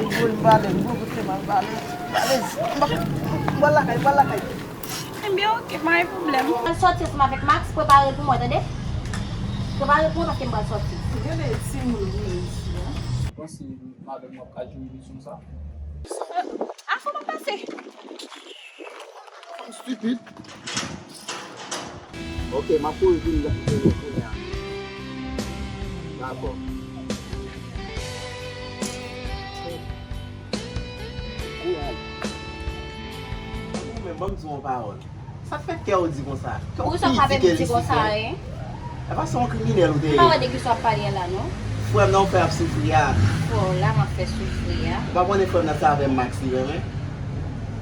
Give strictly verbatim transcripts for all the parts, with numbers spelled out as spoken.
Woy, m pale, m pral kote m al pale. M pale, m pral lakay, m pral lakay. Ebyen, oke, pa gen pwoblèm. Al sòti ansanm avèk Max, prepare l pou mwen, tande? Prepare l pou mwen paske m pral sòti. Gade timoun ou ye isi a. Panse madanm w ap ka jere leson sa? A, fò m ap pase. Fanm stupid. Ok, m ap kouri vin la, vin la kounye a. Dakò. Kouraj. Ou menm, ban m di w yon pawòl. Sa k fè kè w di konsa? Kè w piti ke Lisifè. E pa se yon kriminèl ou te ye. M pa wè de kisa w ap pale a la, non. Frè m nan w fè ap soufri a. Frè w la m ap fè soufri a. Ou pa konnen frè m nan se avè m Max li renmen?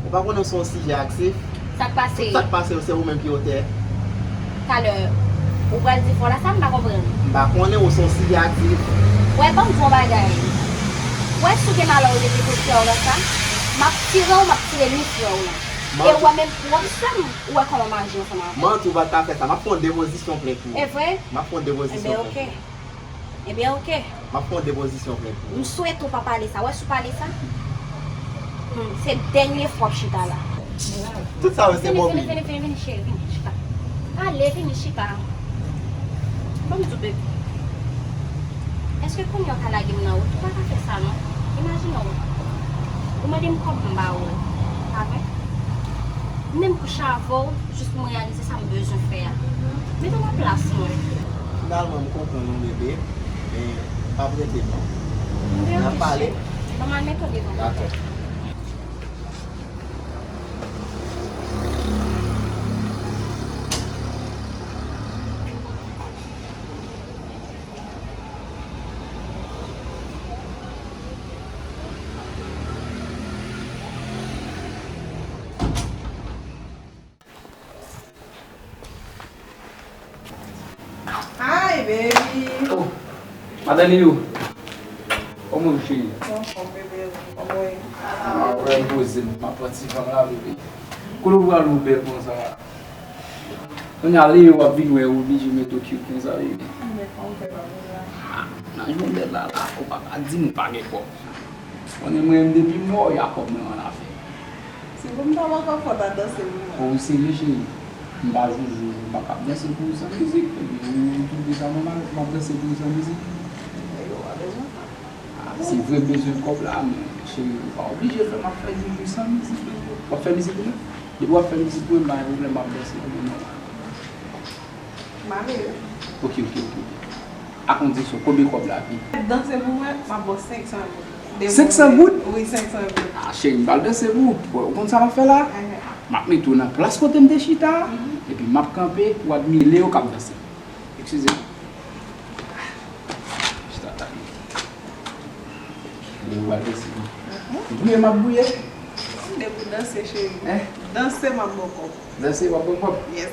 Ou pa konnen w se yon sijè aktif? Sa k pase? Tout sa k pase yo se ou menm ki otè. Talè, ou pral di frè w la sa, m pa konprann. M pa konnen, ou se yon sijè aktif. Wè, ban m di w yon bagay. Wè, si w gen malè w rete kot frè w la sa, m ap tire w, m ap tire ni frè w lan. E ou wè menm pwòp sè m, ou wè kòman m aji ansanm avè l. Manti, ou pa t ka fè sa. M ap fè yon depozisyon plent pou ou. E vre? M ap fè yon depozisyon plent pou ou. Ebyen, oke. Ebyen, oke. M ap fè yon depozisyon plent pou ou. M swete w pa pale sa. Wè, si w pale sa, hmm, se dènye fwa w ap chita la. Tout sa yo se mòbli. Vini, vini, vini, vini, vini, cheri, vini, chita. Ale, vini, chita. Ban m di w, baby. Èske kounye a w ka lage m nan wout? Ou pa ka fè sa, non. Imajine w, ou mande m kòb m ba ou l, pa vre? M menm kouche avè w, jis pou m reyalize sa m bezwen fè a. Mete w nan plas mwen. Finalman, m konprann ou, bebe. Men, pa prete non. N ap pale. Ban m al mete w devan pòt la. Dakò. Hi, baby. Oh, Madan Lilou. Kòman w, cheri? Anfòm, bebe. Kòman w ye? Ah, wè, m poze m, m ap pran ti van la, bebe. Kote w pral ou bèl konsa? Kounye a, lè w ap vin wè, ou oblije mete w cute konsa, bebe. Men kòman w fè pa konsa? Ah, nan jounen la, la, ou pa ka di m ou pa gen kòb. Konnen mwen menm depi m wè w, y a kòb mwen an afè. Se pou m ta poko fè w ta danse pou mwen. O, ou serye, cheri? M pa joujou, m pa kab danse pou ou san mizik. Epi ou, ou twouve sa nòmal, m ap danse pou ou san mizik? Nèg yo pa bezwen sa. Ah, se vre m bezwen kòb la, men cheri, ou pa oblije fè m ap fè joujou san mizik, bebe. W ap fè mizik ou menm? Depi w ap fè mizik ou menm, pa gen pwoblèm, m ap danse pou ou nòmal. Malere. Ok, ok, ok, ok. A kondisyon, konbyen kòb la, pi? Danse pou mwen, m ap ba w senk san goud. Depi senk san goud? Wi, senk san goud. Ah, cheri, m pral danse pou ou. Bon, ou konn sa m ap fè la? Ehe. M ap mete w nan plas kote m te chita a, mhm, epi m ap kanpe pou w admire yo k ap danse. Eskize m. Chita la. Ou pral danse. Mhm. Bouye, m ap bouye. Depi w danse, cheri. Hein? Danse, m ap ba w kòb. Danse, w ap ba m kòb? Yes.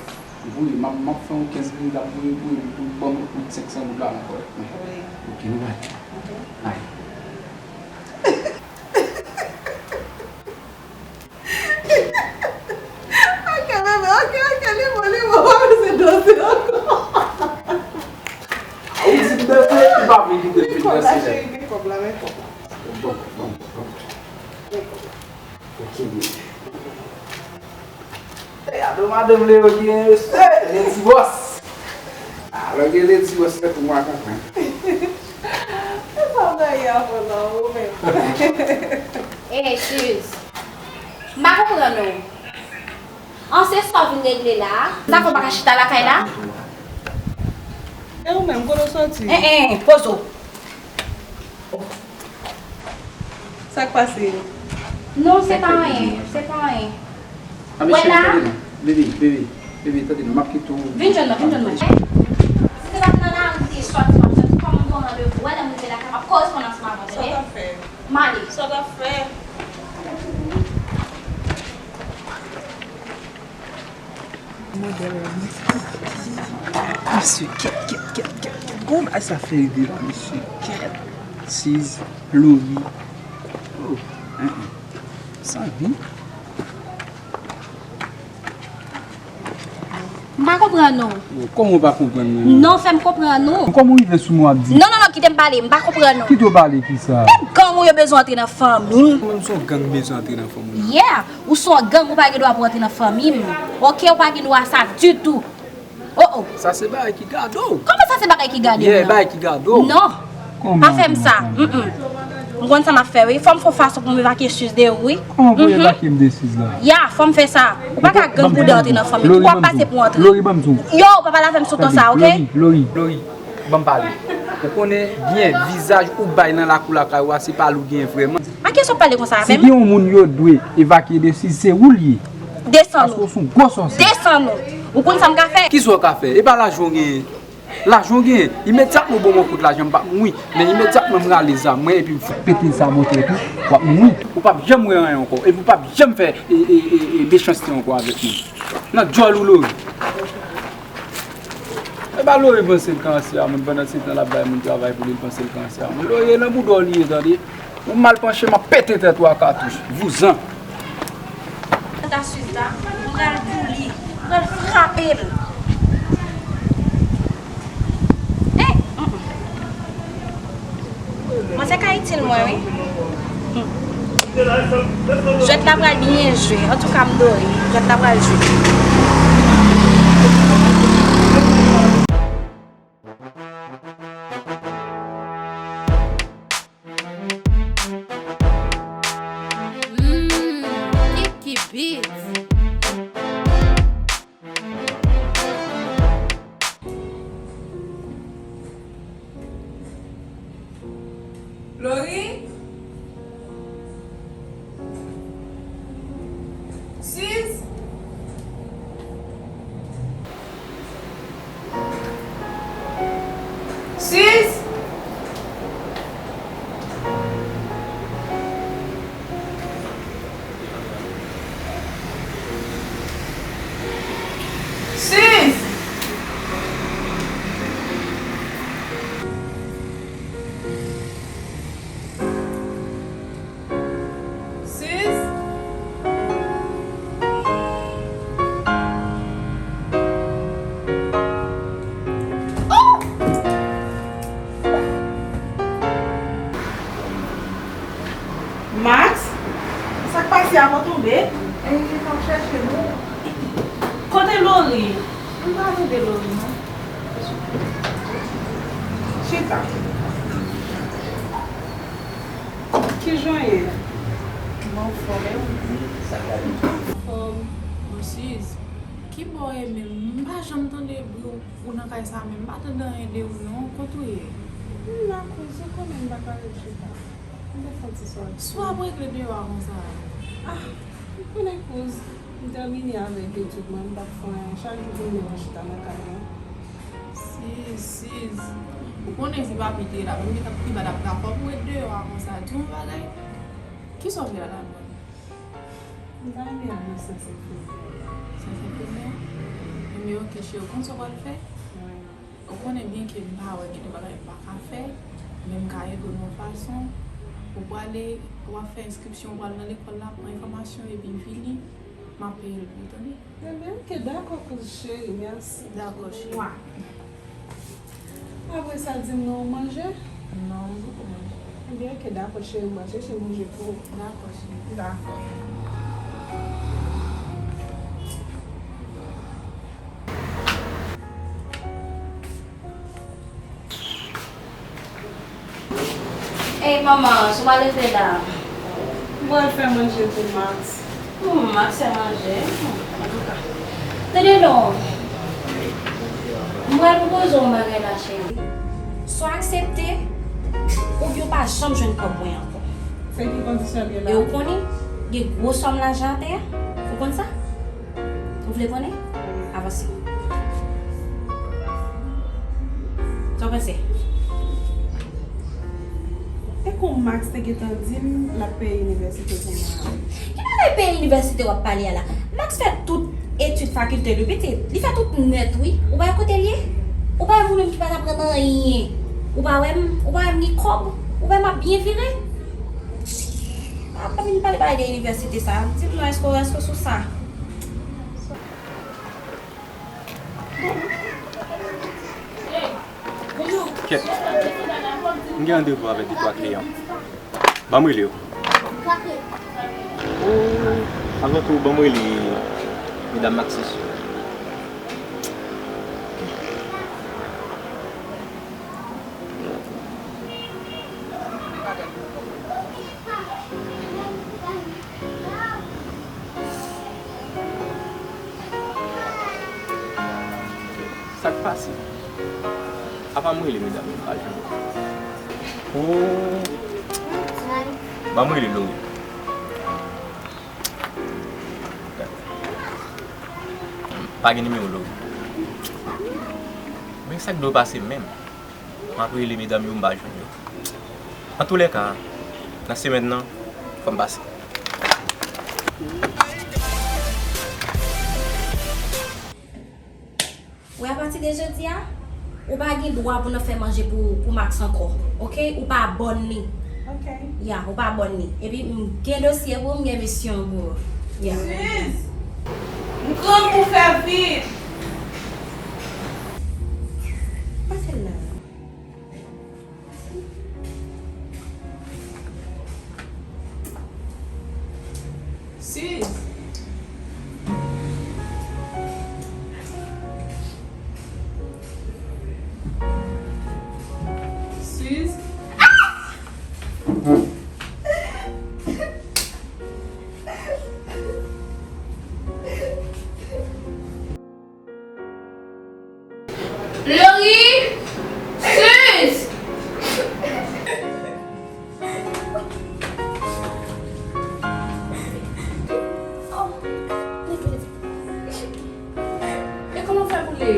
Bouye, m ap, m ap fè yon kenz minit ap bouye, bouye, pou ban m tout senk san goud la ankò. Wi. Ok, nou pral. Ok. Ay. Ok, bebe, ok, ok, li bon, li bon, pa bezwen danse ankò. Ou di m danse, ou pa vle kite m fin danse. Men kòb la, cheri, men kòb la, men kòb la. Bon, bon, bon. Men kòb la. Ok, bebe. Gade madanm Leo ki gen respè, Lady Boss. Alò gen Lady Boss, se pou mwen konprann. Se sa w ta ye avè w la, ou menm. Eh, Suze. M pa konprann ou. An, se sa w vin regle la a? Sa fè w pa ka chita lakay la? E ou menm, kote w soti? Eh, eh, poze w. Sa k pase? Non, se pa anyen, se pa anyen. Wè la. Bebe, bebe, bebe, tande non, m ap kite w. Vin jwenn mwen, vin jwenn mwen. Si se pa t nan lari m te sòti, m ap sòti kòm yon randevou, wè lè m rive lakay, m ap korespond ansanm avè w, tande? Sa w t ap fè? M ale. Sa w t ap fè? Modèl la, mesye. Mesye, kèt, kèt, kèt, kèt, kèt. Gwo bagay sa fè rive la, mesye. Kèt, Suze, Lori. Oh, en, en. Sa vi. M pa konprann ou. Kòman w pa konprann mwen? Non, fè m konprann ou. Kòman w rive sou mwen w ap di? Non, non, non, kite m pale, m pa konprann ou. Kite w pale kisa? Tout gang ou yo bezwen antre nan fanmi m. Mwen menm se yon gang bezwen antre nan fanmi w? Yeah, ou se yon gang, ou pa gen dwa pou antre nan fanmi m. Oke, ou pa gen dwa sa ditou. Oh, oh. Sa se bagay ki gade w. Kòman sa se bagay ki gade m? Yeah, bagay ki gade w. Non. Pa fè m sa. Mm-mm. M konn sa m ap fè, wi. Fò m fè yon fason pou m evakye Siz de ou, wi. Kòman pou evakye m de Siz la? Ya, fò m fè sa. Ou pa ka gang pou de antre nan fanmi. Ou ap pase pou antre. Lori, ban m di w. Yo, pa pale avè m sou ton sa, oke? Lori, Lori, Lori, ban m pale. Ou konnen byen, vizaj ou bay nan lakou lakay ou a, se pa l ou genyen vrèman. A kiyès w ap pale konsa a menm? Si gen yon moun yo dwe evakye de Siz, se ou l ye. Desann ou. Paske w se yon gwo sòsyè. Desann ou. Ou konn sa m ka fè? Kisa w ka fè? E pa lajan w genyen. Lajan w genyen, imedyatman w ban m yon kout lajan, m p ap mouri. Men imedyatman m rale zam mwen epi m fout pete zam nan tèt ou, w ap mouri. Ou p ap janm wè anyen ankò. Epi w p ap janm fè e, e, e, e, mechanste ankò avèk mwen. Nan djòl ou, Lori. E pa Lori panse l ka ansè a moun, pandan se tan l ap bay moun travay pou li, l panse l ka ansè a moun. Lori, e nan bouda w li ye, tande. Ou mal panche, m ap pete tèt ou a katouch. Vouzan. Kanta Siz la, m pral pou li. M pral frape l. Hey! Mm, mm. Mwen se ka itil mwen, wi. Hmm. Jwèt la pral byen jwe. Antouka, m dori. Jwèt la pral jwe. Mm, Kiki Beats. Lori? Siz? Siz? Siz! Siz? Oh! Max, sa k pase a, w tonbe? E, m ap chèche nou. Kote Lori? M pa tande Lori, non. Chita. Kijan w ye? Mwen anfòm, e ou? Anfòm, Siz. Kibò w ye menm? M pa janm tande bri w, ou nan kay sa a menm. M pa tande anyen de ou, non. Kote w ye? M nan koze, ou konnen m pa ka ret chita. M te fè yon ti sòti. Si w ap regle deyò a konsa. Ah, ou konnen kouz, m tèmine avèk etid mwen, m p ap fè anyen. Chak jou pou m devan chita nan kay mwen. Siz, Siz. Ou konnen si papi te la, pou m te ap pi bad ap dakò pou ret deyò a konsa. Di yon bagay. Kisa w vle al aprann? M ta renmen al nan Sen Senfini. Sen Senfini? Enben, oke, cheri, ou konn sa w pral fè? Wi. Ou konnen byen ke m pa wè gen de bagay m pa ka fè, men m ka ede w yon fason. Ou prale, w ap fè enskripsyon, ou pral nan lekòl la, pran enfòmasyon, epi vini, m ap peye l pou ou, tande? Enben, oke, dakò, kouz cheri, mèsi. Dakò, cheri. Mwa. Apre sa, di m non, ou manje? Non, m poko manje. Enben, oke, dakò, cheri, m pral chèche manje pou ou. Dakò, cheri. Dakò. Ey, manman, sa w pral fè la? M pral fè manje pou Max. Hmm, Max fè manje. Hmm, antouka. Tande non. M pral pwopoze w yon bagay la, cheri. Swa w aksepte, oubyen w pa janm jwenn kòb mwen ankò. Se ki kondisyon l ye la? E ou konnen, gen gwo sòm lajan atè a. Ou konn sa? Ou vle konnen? Avanse. Sa w panse? E kon Max te gentan di m l ap peye inivèsite pou mwen. Ki bagay peye inivèsite w ap pale a la? Max fè tout etid fakilte li, pitit. Li fè tout nèt, wi. Ou pa wè kote l ye? Ou pa wè mwen menm ki pa t aprann anyen? Ou pa wè m, ou pa wè m gen kòb? Ou pa wè m ap byen vire? Pa vin pale bagay de inivèsite sa. Di m non, èske, èske w sou sa? M gen randevou avèk de twa kliyan. Ban m rele yo. Ou, avan tou, ban m rele medam Maxis yo. Sa k pase? Apa m rele medam yo, m pa jwenn yo. Oh. Ban m rele Lori. Pa gen nimewo Lori. Men sa k dwe pase menm? M ap rele medam yo, m pa jwenn yo. Antoulèka, nan semèn nan, fò m pase. Wè, apati de jodi a, ou pa gen dwa pou n ap fè manje pou, pou Max ankò, oke? Ou pa bòn li. Oke. Ya, ou pa bòn li. Epi, m gen dosye pou ou, m gen misyon pou ou. Ya. Suze! M grangou, fè vit! Pase la. Suze. Suze. Lori! Suze! E kòman w fè boule?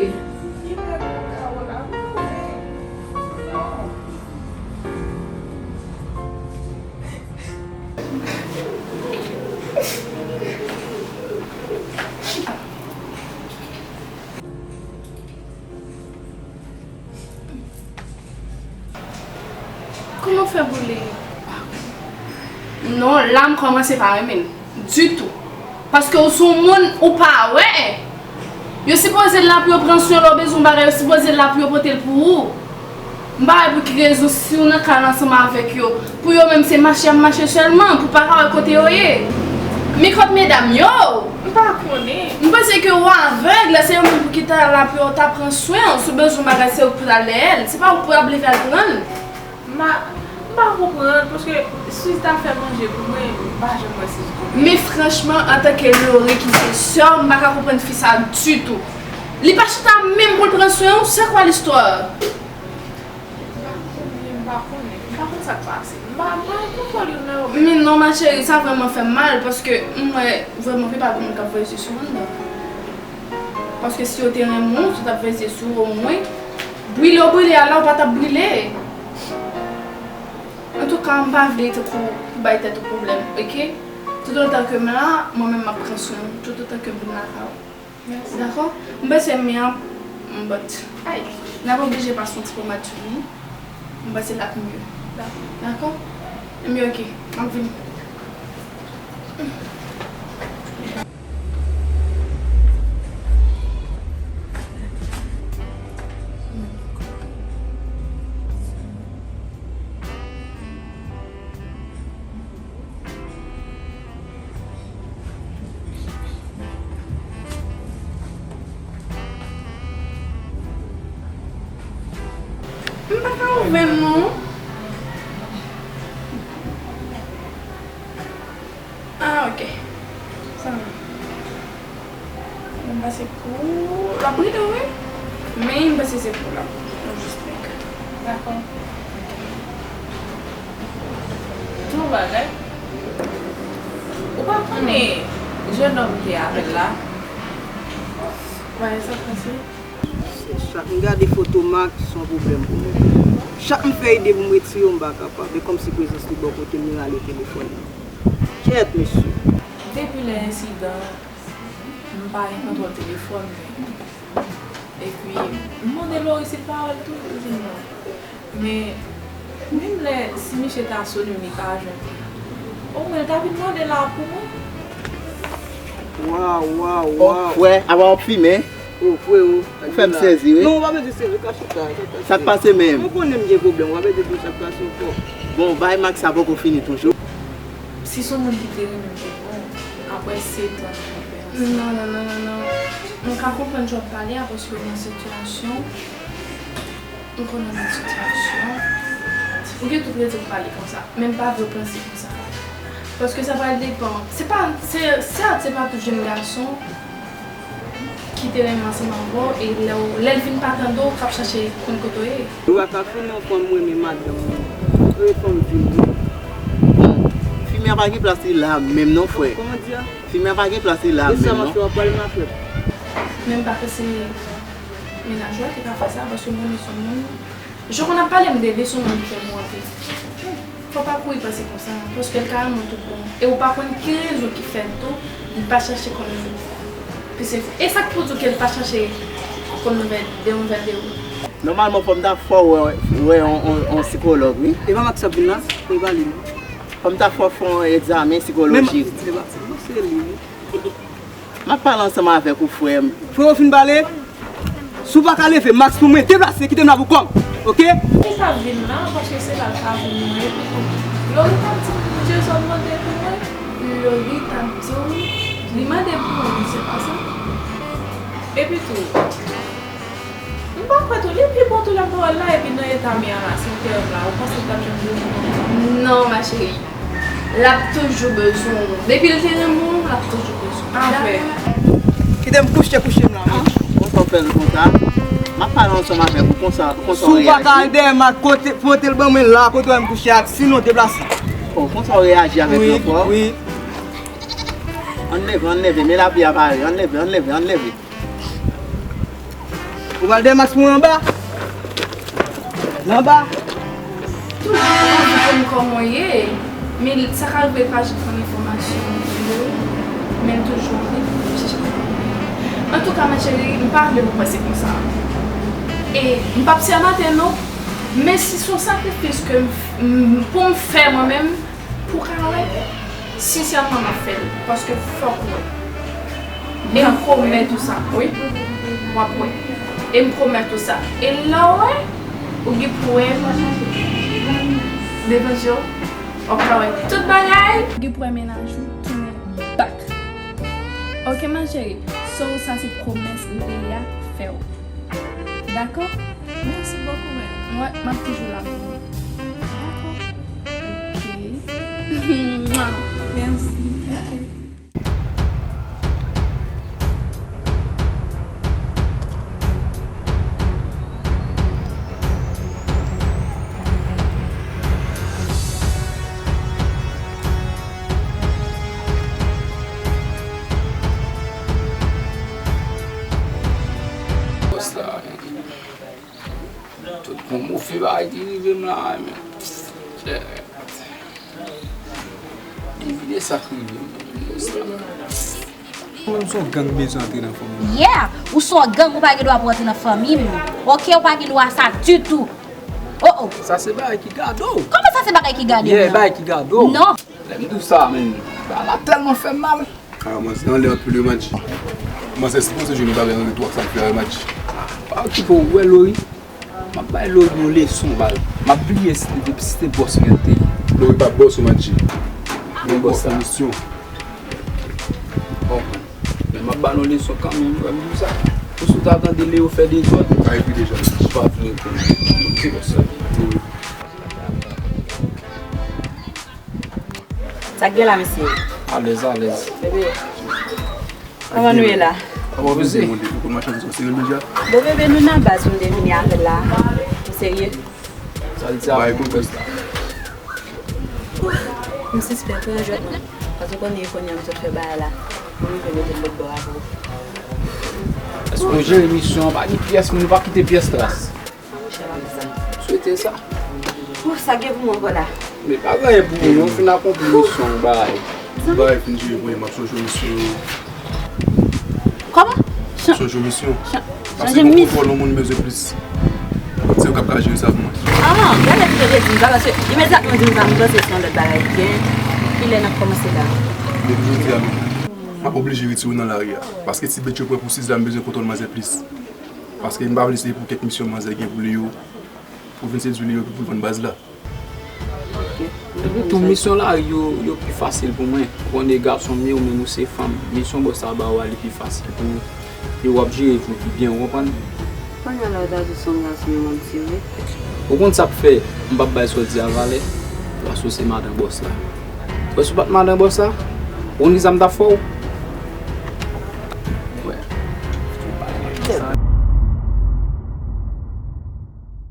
Kòman w fè boule? Non, la m kòmanse pa renmen l ditou. Paske w se yon moun ou pa wè. Yo sipoze la pou yo pran swen lè w bezwen yon bagay, yo sipoze la pou yo pote l pou ou. M pa wè pou ki rezon, si w nan kay la ansanm avèk yo, pou yo menm se mache y ap mache sèlman, pou w pa ka wè kote yo ye. Men kot medam yo? M pa konnen. M panse ke w avèg, lè se yo menm pou ki ta la pou yo ta pran swen w, si w bezwen yon bagay, se ou k pou t al dèyè l. Se pa ou k pou ap leve al pran l. M pa, m pa konprann, paske Suze ta fè manje pou mwen, m pa janm wè Suze konsa. Men franchman, antanke Lori ki se sè w, m pa ka konprann fi sa ditou. Li pa chita menm pou l pran swen w, c'est quoi l'histoire? M pa konnen, m pa konn sa k pase. M pa, m pa gen kontwòl yo nan yo menm. Men non, ma chérie, sa vrèman fè m mal, paske m wè vrèman wi pa gen moun k ap voye zye sou moun nan. Paske si yo te renmen w, si yo t ap voye zye sou ou omwen, brile w brile a la, ou pa t ap brile. Antouka, m pa vle tankou pou bay tèt ou pwoblèm, oke? Toutotan ke m la, mwen menm m ap pran swen w, toutotan ke m vin lakay ou. Mèsi. Dakò? M panse men an, m, but, ay, n ap oblije pase yon ti pòmad sou li. M panse l ap mye. Dakò. Dakò? Ebyen, oke. M ap vini. M pa ka ouvè l non. Ah, ok. Sa va. M panse pou l ap rete wi. Men m panse se pou l ap, l ap jis pèk. Dakò. Yon bagay. Ou pa konnen jennonm te avè l la? Bagay sa pase. Chak m gade foto Max, se yon pwoblèm pou mwen. Chak m fè ide pou m retire yo, m pa kapab. E kòmsi prezans li bò kote m, li rale telefòn nan. Kèt, mesye. Depi lè ensidan, m pa gen kontwòl telefòn mwen. Epi, m mande Lori si l pa wè l tou, li di non. Men, menm lè, si misye ta sone m, li pa jwenn li, omwen l ta vin mande l la pou mwen. Waw, waw, waw. Frè, apa w ap fimen? Ou fè m sezi, wi. Non, ou pa bezwen sezi, ka chita, ka chita. Sa k pase menm? Ou konnen m gen pwoblèm, ou pa bezwen di sa k pase ankò. Bon, bay Max sa poko fini toujou. Si se yon moun ki te renmen m te bon, apre sèt an, non, non, non, non, non. M ka konprann jan w ap pale a, paske nan sitiyasyon, m konnen nan sitiyasyon, ou gen tout rezon pou pale konsa, men m pa vle w panse konsa. Paske sa pral depann. Se pa, se, sèt, se pa tout jèn gason ki te renmen ansanm avè w, e lè w, lè l vin pa tande w, k ap chache konn kote w ye. Ou pa ka fini yon fanm renmen madanm ou. Ou renmen fanm vin wi. Bon, fimè a pa gen plas li la menm non, frè. Kòman di a? Fimè a pa gen plas li la menm non. E sa m ap fè, w ap pale m ap fè. Men m pa panse mennaj ou a te ka fè sa, paske m konnen se yon moun Jan w ap pale m de li, se yon moun ki fè m wonte. Fò w pa kouri panse konsa, paske l ka renmen w tout bon. E ou pa konn ki rezon ki fè tou, li pa chache konn pise. E sa k pou di w ke l pa chache konn nouvèl, de nouvèl de ou? Nòmalman, fò m ta fè w wè, wè yon, yon, yon sikològ, wi. E pa Max ap vin la, pou l pale non. Fò m ta fè w fè yon egzamen sikolojik. Menm, se pa, se pa, se li, wi. M ap pale ansanm avèk ou, frè m. Frè w fin pale? Si w pa ka leve, Max pou mwen deplase, kite m la pou kò m, oke? Li ka vin la, paske se la l ka vin mwen. Epi tou, Lori t ap di m, Jason mande pou mwen. Lori t ap di w, li mande pou mwen, se pa sa? Epi tou, M pa kwè tou, li pi bon tou lè m pa wè l la, epi nan eta m ye a la, sentè m la, ou panse l t ap janm bezwen mwen? Non, ma chérie. L ap toujou bezwen w. Depi l te renmen w, l ap toujou bezwen w. Ah, vre? Kite m kouche, kouche m la, wi. Konsa w fè l konsa? M ap pale ansanm avèk ou, konsa, konsa w reyaji? Si w pa ka al dèyè m ak kote, pote l ban mwen la, kote w wè m kouche ak, sinon deplase. Oh, konsa w reyaji avèk mwen ankò? Wi, wi. Ann leve, ann leve, men lapli a pare, ann leve, ann leve, ann leve. Ou pral dèyè Max pou mwen anba? Nan anba? Toujou anvi konn kòman w ye, men sa ka rive pa janm konn enfòmasyon yo, men l toujou anvi chèche konn kòman w ye. Antouka, ma chérie, m pa vle pou w panse konsa. E m p ap sèmante non, men si se yon sakrifis ke m, m, pou m fè mwen menm, pou w ka wè, sensèman m ap fè l, paske fòk ou wè. E m pwomèt ou sa, wi. W ap wè. E m pwomèt ou sa. E lè w wè, ou gen pou wè m devan je w. W ap ka wè tout bagay. Ou gen pou wè mennaj ou tounen back. Oke, ma chérie. So, sa se pwomès Leya fè w. Dakò? Mèsi bokou, mè. Mwen, m ap toujou la pou ou. Dakò. Oke. Mèsi. Oke. Bòs la. Tout bon move bagay ki rive m la, men. Shit. Depi de sa k rive m, bòs la. Mwen menm se yon gang m bezwen antre nan fanmi m. Yeah! Ou se yon gang, ou pa gen dwa pou antre nan fanmi m. Oke, ou pa gen dwa sa ditou. Oh, oh. Sa se bagay ki gade w. Kòman sa se bagay ki gade m nan? Yeah, bagay ki gade w. Non. Lè m di w sa, men, bagay la tèlman fè m mal. Ah, manzè anlè anpil wi, Madji. Manzè sipoze jwenn yon bagay anlè twa sa l fè a, Madji. Pa okipe w, wè Lori. M ap bay Lori yon leson, baz. M ap bliye si, depi si se bòs mwen te ye. Lori pa bòs ou, Madji. Yon bòs sa. Misyon. Bon, men m ap ba nou leson kanmenm, wè m di w sa. Pou si w ta tande Leo fè dezòd, pa epi deja, ou pa vle konnen. Oke, bòs sa. Wi. Sa k gen la, mesye? Alèz, alèz. Bebe, kòman nou ye la? Kòman w ye? Ou konn machandiz ou serye deja? Bon, bebe, nou nan baz, nou te vini avè l la. Ou serye? Sa l di a konpès la. M sispèk wi, jwèt non. Paske w konnen kounye a m sot fè bagay la. Pou rive mete l lòt bò a pou ou. Èske w jere misyon an? Pa gen pyès moun, nou pa kite pyès tras. Swete sa. Ou sa gen pou mwen ankò la? Men pa gen anyen pou ou non, fin akonpli misyon ou bay. Bay fin jere pou mwen, m ap chanje misyon. Kòman? Chanje misyon. Paske gon kontwòl yon moun bezwen plis. Se ou k ap ka jere sa pou mwen. Ah, gade ki te di m sa, paske imedyatman di m sa, m panse se yon lòt bagay ki gen. Kilè n ap kòmanse la? Depi jodi a menm. M ap oblije retire w nan lari a. Paske ti bèt yo pran pou Siza, m bezwen kontwòl manzè plis. Paske m pa vle se pou kèk misyon manzè gen pou li yo, pou vin sedui li yo, pou l vann baz la. Epi tou, misyon lari yo, yo pi fasil pou mwen. Ou konnen gason m ye, ou menm ou se fanm. Misyon bòs la ba ou a, li pi fasil pou ou. E w ap jere vi w pi byen, ou konprann? Kounye a la w ta di se yon gason m ap tire. Ou konn sa k fè m p ap bay sa w di a valè? Paske w se madan bòs la. Paske w pa t madan bòs la, ou konn ki sa m t ap fè w?